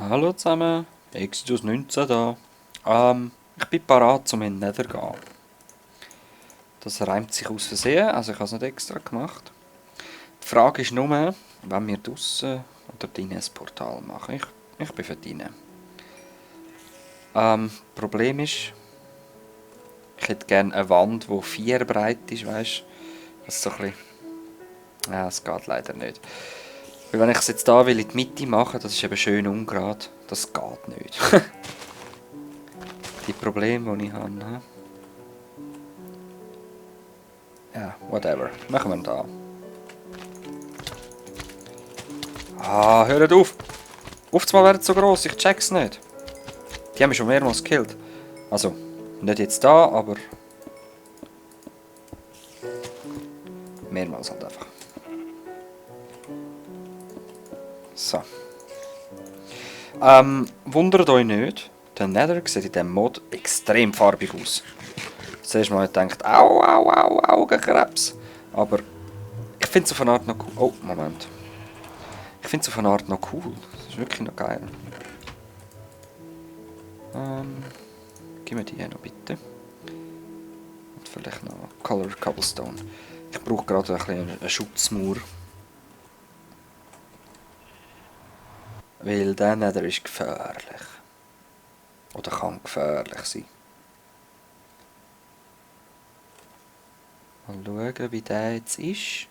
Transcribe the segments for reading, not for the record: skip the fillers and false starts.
Hallo zusammen, Exodus 19 da. Ich bin parat, zum in den Nether zu gehen. Das reimt sich aus Versehen, also ich habe es nicht extra gemacht. Die Frage ist nur, wenn wir draussen oder drinnen ein Portal machen. Ich bin für drinnen. Problem ist, ich hätte gerne eine Wand, die 4 breit ist, weißt du? Das ist so ein bisschen... Ja, es geht leider nicht. Weil wenn ich es jetzt da will in die Mitte machen, das ist eben schön ungerade, das geht nicht. Die Probleme, die ich habe. He? Ja, whatever. Machen wir da. Ah, hört auf! Auf einmal werden sie so gross, ich check's nicht. Die haben mich schon mehrmals gekillt. Also, nicht jetzt da, aber... mehrmals halt einfach. So. Wundert euch nicht, der Nether sieht in diesem Mod extrem farbig aus. Zuerst mal denkt, au, au, au, Augenkrebs. Aber ich finde es auf eine Art noch cool. Oh, Moment. Ich finde es auf eine Art noch cool. Das ist wirklich noch geil. Gib mir die hier noch bitte. Und vielleicht noch Color Cobblestone. Ich brauche gerade ein bisschen eine Schutzmauer. Weil der Nether ist gefährlich. Oder kann gefährlich sein. Mal schauen, wie der jetzt ist.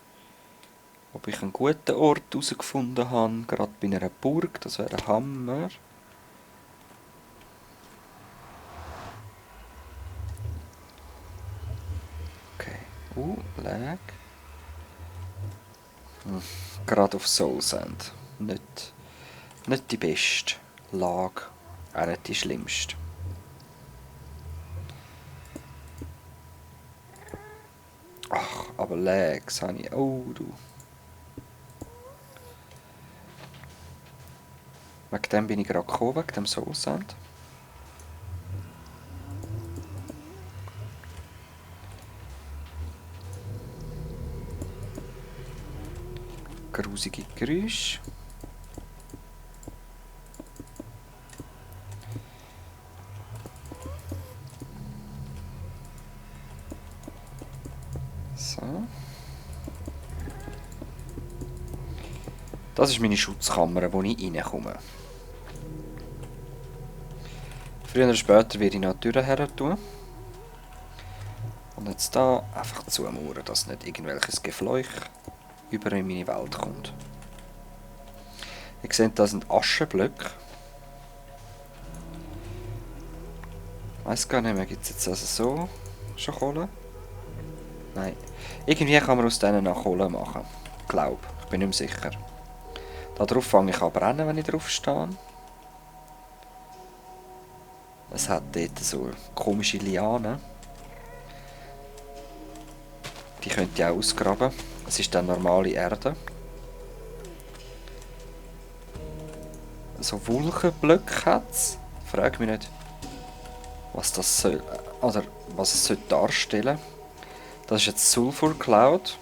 Ob ich einen guten Ort herausgefunden habe. Gerade bei einer Burg. Das wäre ein Hammer. Okay. Lag. Gerade auf Soul Sand. Nicht die beste Lage. Auch nicht die schlimmste. Ach, aber Lags habe ich. Oh, du. Wegen dem bin ich gerade gekommen, wegen dem Soul Sand. Grusige Geräusche. So. Das ist meine Schutzkammer, wo ich reinkomme. Früher oder später werde ich noch die Türen her tun. Und jetzt da einfach zumauern, dass nicht irgendwelches Gefleuch über in meine Welt kommt. Ihr seht, das sind Aschenblöcke. Ich weiss gar nicht mehr, gibt es jetzt also so schon Kohle? Nein. Irgendwie kann man aus denen noch Kohle machen. Glaub, ich bin nicht mehr sicher. Darauf fange ich an zu brennen, wenn ich drauf stehe. Es hat dort so komische Lianen. Die könnt ihr auch ausgraben. Es ist dann normale Erde. So Wolkenblöcke hat es. Frag mich nicht, was das soll. Oder was es soll darstellen. Das ist jetzt Sulfur Cloud.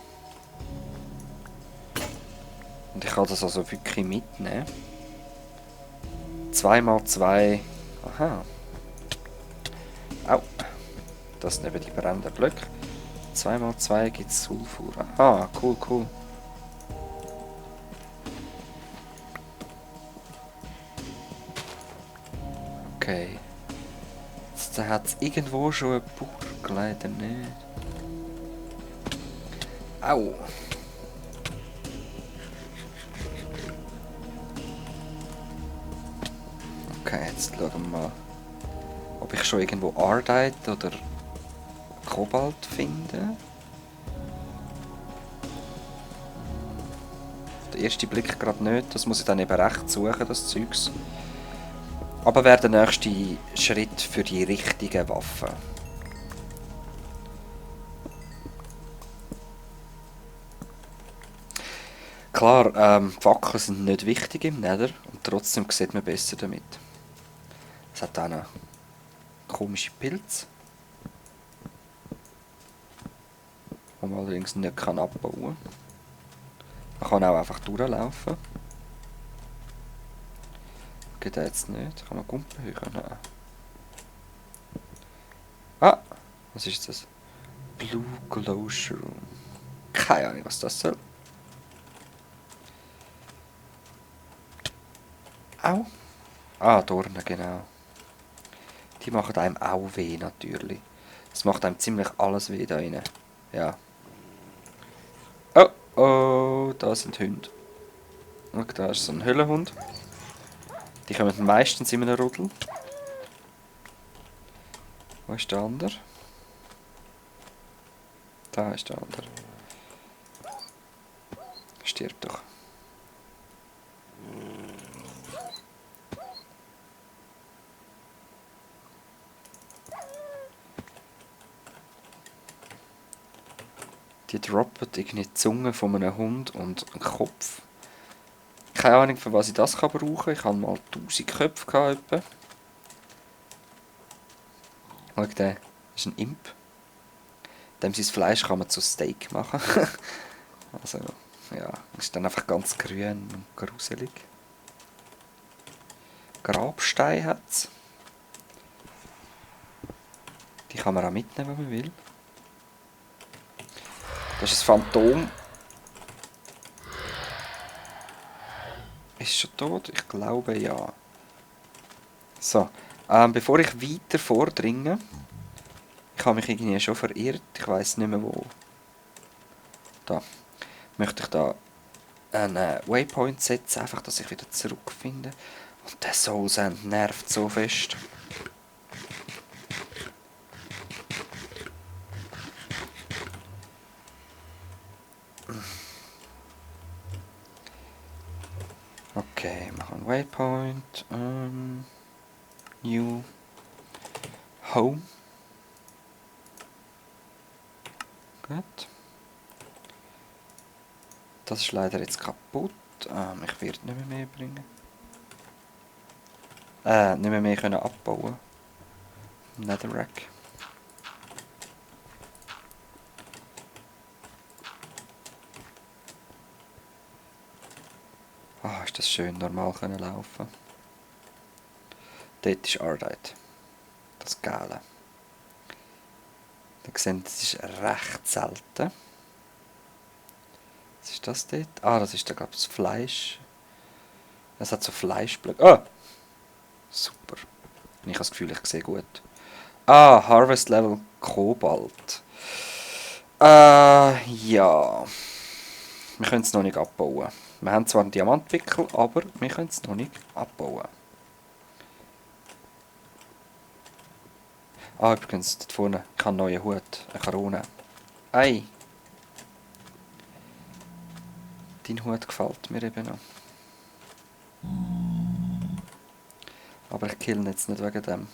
Und ich kann das also wirklich mitnehmen. 2x2. Aha. Au. Das sind eben die brennenden Blöcke. 2x2 gibt es Sulfur. Aha, cool, cool. Okay. Jetzt hat es irgendwo schon eine Burg, leider nicht. Au. Okay, jetzt schauen wir mal, ob ich schon irgendwo Ardite oder Kobalt finde. Der erste Blick gerade nicht, das muss ich dann eben recht suchen, das Zeugs. Aber wäre der nächste Schritt für die richtigen Waffen. Klar, die Fackeln sind nicht wichtig im Nether und trotzdem sieht man besser damit. Es hat auch einen komischen Pilz, den man allerdings nicht abbauen kann. Man kann auch einfach durchlaufen. geht jetzt nicht. Kann man Gumpen hören? Nein. Ah! Was ist das? Blue Glow Shroom. Keine Ahnung, was das soll. Au! Ah, Dornen, genau. Die machen einem auch weh, natürlich. Es macht einem ziemlich alles weh da rein. Ja. Oh, oh, da sind Hunde. Schau, da ist so ein Höhlenhund. Die kommen meistens in einem Rudel. Wo ist der andere? Da ist der andere. Stirb doch. Die droppen irgendwie die Zunge von einem Hund und einen Kopf. Keine Ahnung, für was ich das brauchen kann. Ich hatte mal 1000 Köpfe gehabt. Schau, der ist ein Imp. Dem sein Fleisch kann man zu Steak machen. Also, ja, ist dann einfach ganz grün und gruselig. Grabstein hat es. Die kann man auch mitnehmen, wenn man will. Das ist ein Phantom. Ist schon tot? Ich glaube ja. So, bevor ich weiter vordringe, ich habe mich irgendwie schon verirrt, ich weiß nicht mehr wo. Da möchte ich da einen Waypoint setzen, einfach, dass ich wieder zurückfinde. Und der Soul Sand nervt so fest. Okay, machen einen Waypoint. New Home. Gut. Das ist leider jetzt kaputt. Ich werde nicht mehr bringen. Nicht mehr können abbauen. Netherrack. Ah, ist das schön, normal können laufen. Dort ist Ardite. Das Gelbe. Ihr seht, das ist recht selten. Was ist das dort? Ah, das ist da, glaube ich, das Fleisch. Es hat so Fleischblöcke. Ah! Super. Ich habe das Gefühl, ich sehe gut. Ah, Harvest Level Kobalt. Ja. Wir können es noch nicht abbauen. Wir haben zwar einen Diamantpickel, aber wir können es noch nicht abbauen. Ah, übrigens, dort vorne, ich habe einen neuen Hut, eine Krone. Ei! Dein Hut gefällt mir eben noch. Aber ich kill ihn jetzt nicht wegen dem.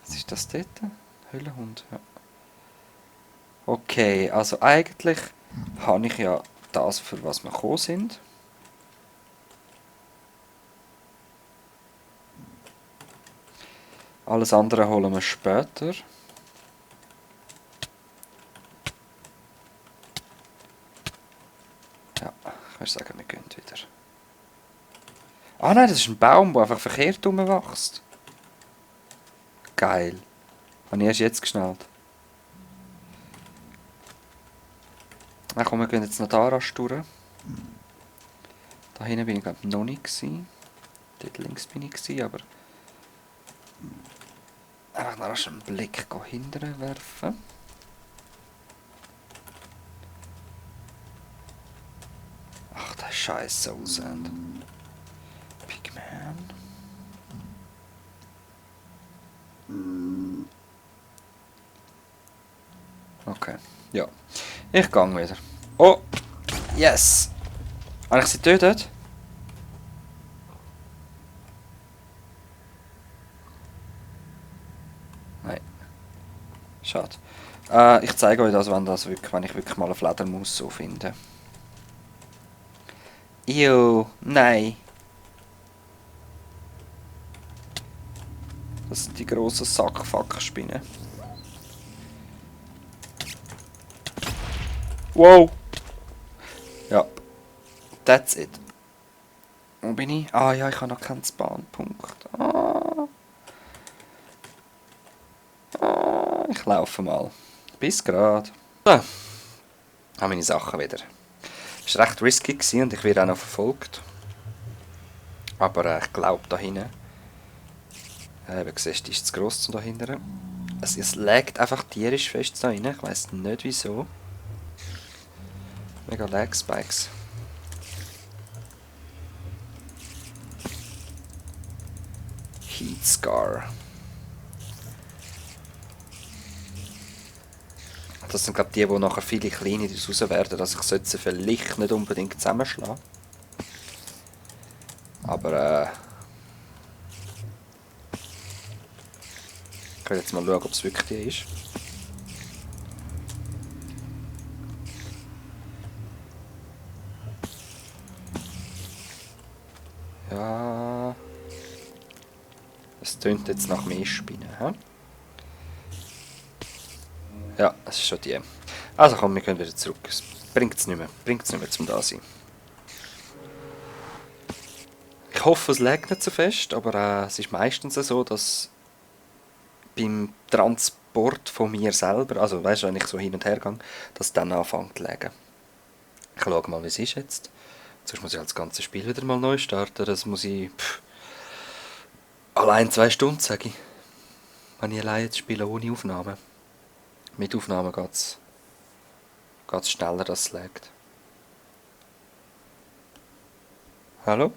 Was ist das dort? Höhlenhund, ja. Okay, also eigentlich habe ich ja das, für was wir gekommen sind. Alles andere holen wir später. Ja, ich würde sagen, wir gehen wieder. Ah nein, das ist ein Baum, der einfach verkehrt rumwächst. Geil. Habe ich erst jetzt geschnallt. Na komm, wir gehen jetzt noch da rasch durch. Da hinten bin ich glaube noch nicht gewesen. Dort links bin ich gewesen, aber... Einfach noch rasch einen Blick hinterher werfen. Ach, der scheiß Soul Sand. Pigman. Okay, ja. Ich gehe wieder. Oh! Yes! Habe ich sie getötet? Nein. Schade. Ich zeige euch das, wenn ich wirklich mal eine Fledermaus so finde. Ew, nein. Das sind die grossen Sackfuck-Spinnen. Wow! Ja. That's it. Wo bin ich? Ah ja, ich habe noch keinen Spawnpunkt. Ich laufe mal. Bis gerade. So, habe meine Sachen wieder. Es war recht risky gewesen und ich werde auch noch verfolgt. Aber ich glaube da hinten. Wie du siehst, ist es gross zum da hinten. Es laggt einfach tierisch fest da rein. Ich weiss nicht wieso. Mega Lag Spikes. Heat Scar. Das sind glaube die nachher viele kleine daraus werden. Also ich sollte sie vielleicht nicht unbedingt zusammenschlagen. Aber ich will jetzt mal schauen, ob es wirklich die ist. Ja. Es tönt jetzt nach mehr Spinnen. He? Ja, es ist schon die. Also komm, wir können wieder zurück. Es bringt es nicht mehr. Bringt es nicht mehr zum Dasein. Ich hoffe, es legt nicht so fest, aber es ist meistens so, dass beim Transport von mir selber, also weißt du, wenn ich so hin und her gehe, dass es dann anfängt zu legen. Ich schaue mal, wie es ist jetzt. Sonst muss ich halt das ganze Spiel wieder mal neu starten. Das muss ich allein 2 Stunden, sage ich. Wenn ich allein jetzt spiele ohne Aufnahme. Mit Aufnahme geht es schneller, dass es legt. Hallo?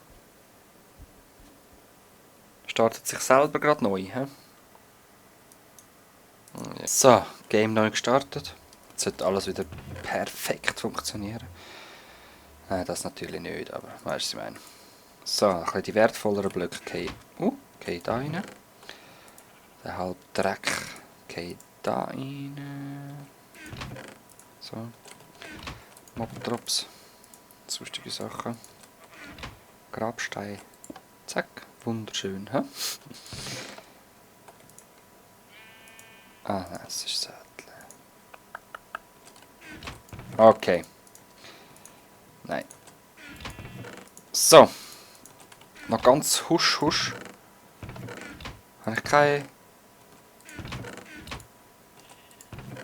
Startet sich selber gerade neu, hä? So, Game neu gestartet. Jetzt sollte alles wieder perfekt funktionieren. Nein, das natürlich nicht, aber weißt du, was ich meine. So, ein bisschen die wertvolleren Blöcke gehen da rein. Der halbe Dreck geht da rein. So. Mobdrops. Sonstige Sachen. Grabstein. Zack. Wunderschön, hä? Ah, nein, es ist Sättel. Okay. Nein. So. Noch ganz husch, husch. Habe ich keine...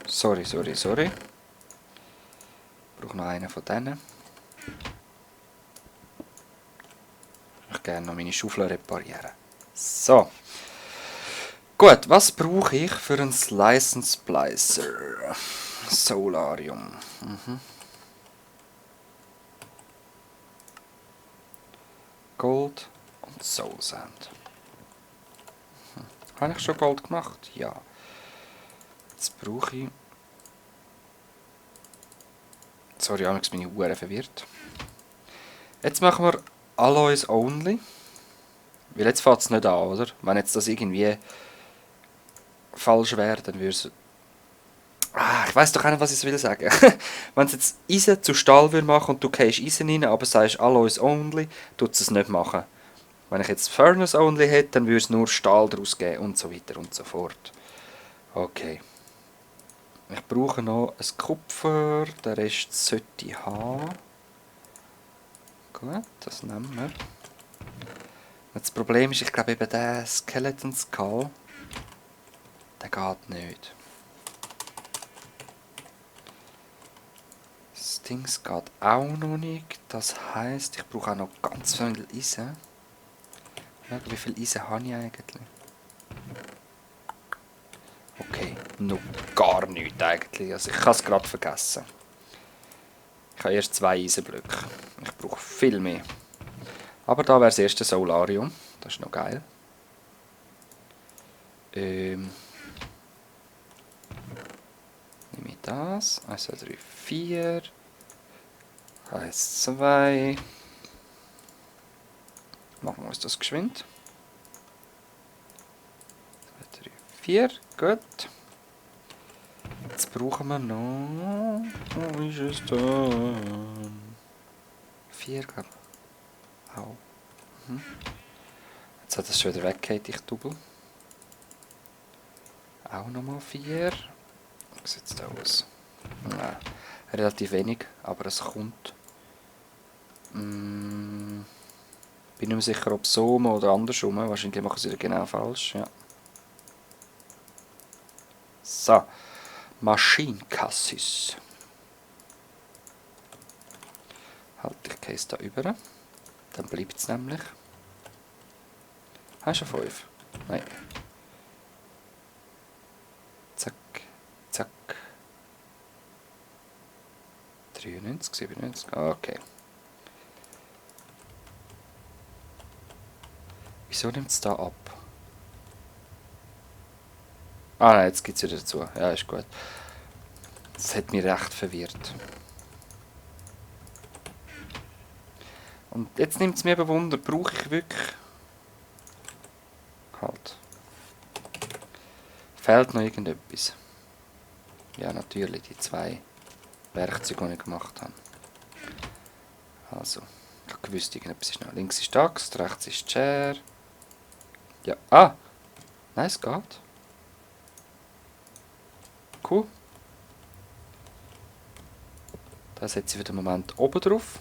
Sorry. Ich brauche noch einen von denen. Ich möchte gerne noch meine Schaufel reparieren. So. Gut, was brauche ich für einen Slice and Splicer? Solarium. Gold und Soul Sand. Habe ich schon Gold gemacht? Ja. Jetzt brauche ich... Sorry, Alex, bin ich verdammt verwirrt. Jetzt machen wir Alloys Only. Weil jetzt fängt es nicht an, oder? Wenn jetzt das irgendwie falsch wäre, dann würde es... ich weiss doch auch nicht, was ich will sagen. Wenn es jetzt Eisen zu Stahl würde machen und du gehst Eisen rein, aber sagst Alloys Only, tut es nicht machen. Wenn ich jetzt Furnace Only hätte, dann würde es nur Stahl daraus geben und so weiter und so fort. Okay. Ich brauche noch ein Kupfer, der Rest sollte ich haben. Gut, das nehmen wir. Das Problem ist, ich glaube eben der Skeleton Skull, der geht nicht. Das Ding geht auch noch nicht. Das heisst, ich brauche auch noch ganz viel Eisen. Ja, wie viel Eisen habe ich eigentlich? Okay, noch gar nichts eigentlich. Also ich kann es gerade vergessen. Ich habe erst 2 Eisenblöcke. Ich brauche viel mehr. Aber da wäre das erste Solarium. Das ist noch geil. Nehme ich das. 1, 2, 3, 4. 1, 2. Machen wir uns das geschwind. 2, 3, 4. Gut. Jetzt brauchen wir noch... Wo ist es da? 4, glaube ich. Au. Jetzt hat es schon wieder weggeht, ich double. Auch nochmal 4. Wie sieht es da aus? Nein, relativ wenig, aber es kommt. Bin nicht mehr sicher, ob so rum oder andersrum. Wahrscheinlich machen sie es genau falsch. Ja. So. Maschinenkassis. Halt, ich gehe da über. Dann bleibt es nämlich. Hast du 5? Nein. Zack, zack. 93, 97. Okay. Wieso nimmt es da ab? Ah nein, jetzt gibt es wieder dazu. Ja, ist gut. Das hat mich recht verwirrt. Und jetzt nimmt es mir eben Wunder, brauche ich wirklich... Halt. Fehlt noch irgendetwas? Ja, natürlich, die 2 Werkzeuge, die ich gemacht habe. Also, ich habe gewusst, irgendetwas ist noch. Links ist die Axt, rechts ist die Schere. Ja, ah! Nein, es geht. Cool. Da setze ich wieder einen Moment oben drauf.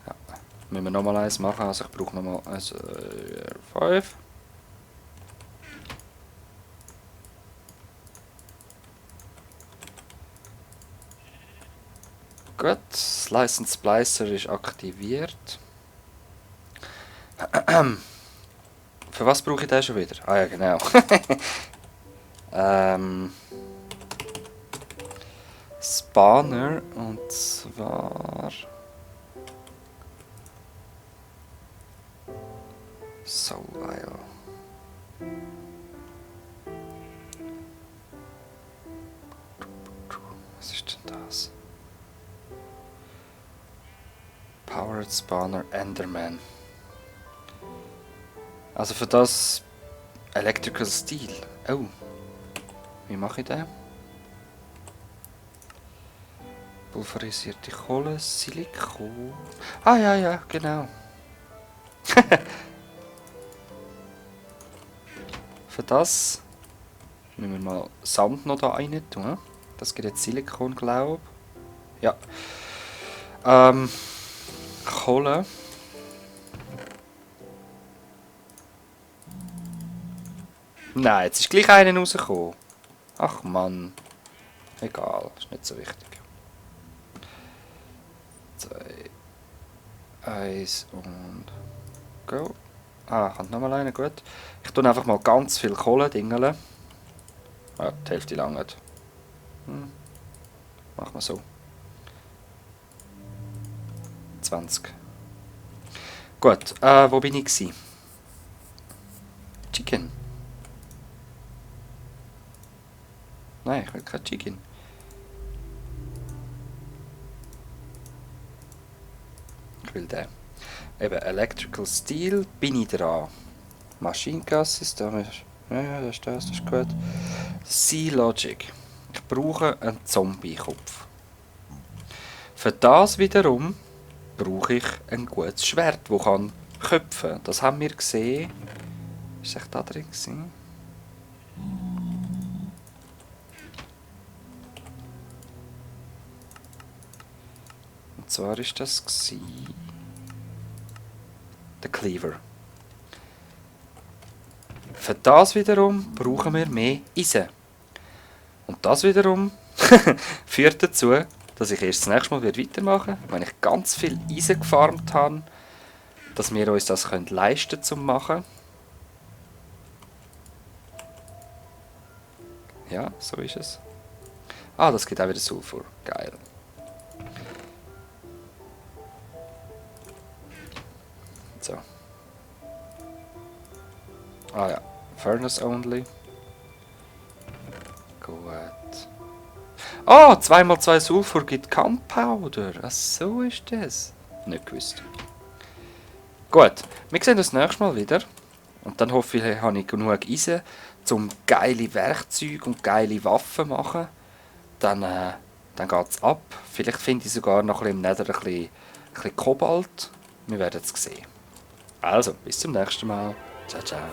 Ja, müssen wir nochmal eins machen, also ich brauche nochmal 5. Gut, Slice and Splicer ist aktiviert. Für was brauche ich den schon wieder? Ah ja, genau. Spawner, und zwar... Soul Isle. Was ist denn das? Powered Spawner Enderman. Also für das Electrical Steel. Oh. Wie mache ich den? Pulverisierte Kohle, Silikon. Ah ja, ja, genau. Für das müssen wir mal Sand noch da rein tun. Das gibt jetzt Silikon, glaube ich. Ja. Kohle. Nein, jetzt ist gleich einer rausgekommen. Ach Mann. Egal, ist nicht so wichtig. 2, 1 und go. Ah, kommt nochmal einer, gut. Ich tue einfach mal ganz viel Kohle dingeln. Ja, die Hälfte lang nicht. Machen wir so. 20. Gut, wo bin ich gewesen? Chicken. Nein, ich will kein Chicken. Ich will den. Eben, Electrical Steel bin ich dran. Maschinenkassis, da ist... Ja, das ist gut. Sea Logic. Ich brauche einen Zombie-Kopf. Für das wiederum brauche ich ein gutes Schwert, das kann köpfen. Das haben wir gesehen. Ist echt da drin gewesen? Und zwar ist das gewesen der Cleaver. Für das wiederum brauchen wir mehr Eisen. Und das wiederum führt dazu, dass ich erst das nächste Mal weitermachen werde, wenn ich ganz viel Eisen gefarmt habe, dass wir uns das leisten können zu machen. Ja, so ist es. Ah, das gibt auch wieder Sulfur. Geil. So. Ah ja, Furnace only. Gut. Ah, 2x2 Sulfur gibt Gunpowder. Ach, so ist das. Nicht gewusst. Gut, wir sehen uns das nächste Mal wieder. Und dann hoffe ich, habe ich genug Eisen, um geile Werkzeuge und geile Waffen zu machen. Dann geht es ab. Vielleicht finde ich sogar noch im Nether ein bisschen Kobalt. Wir werden es sehen. Also, bis zum nächsten Mal. Ciao, ciao.